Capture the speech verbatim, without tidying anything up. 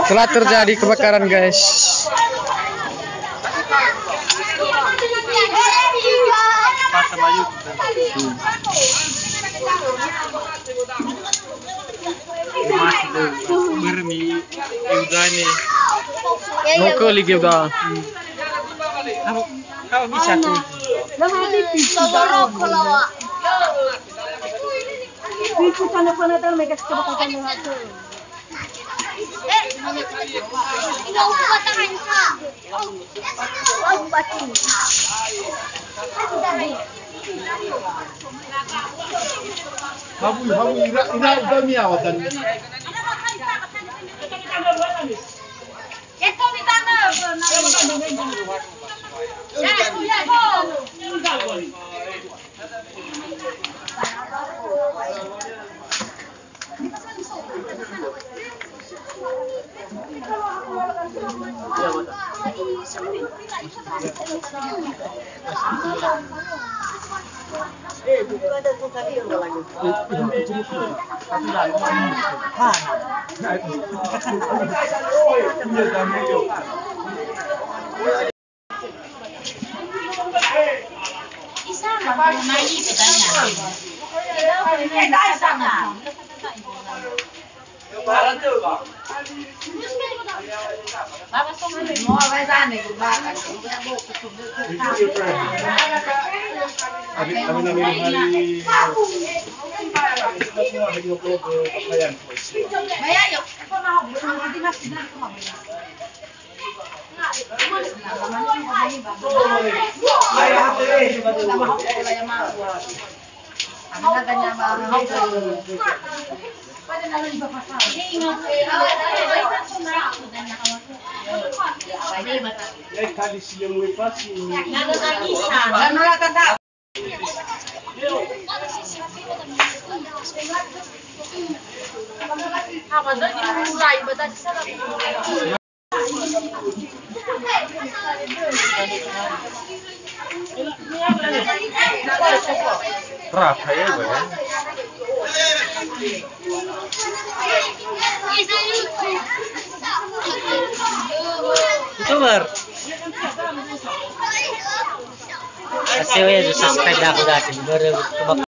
Telah terjadi kebakaran, guys. Börö mi Iuda ini. Ngoke li Iuda. Apa, apa bisa tuh? Itu sana-sana dah mereka suka bakal. Habu, habu, ira, ira, udah miawa tadi. Rata ya, Bang. Sabar. Asewe subscribe dah, udah, baru.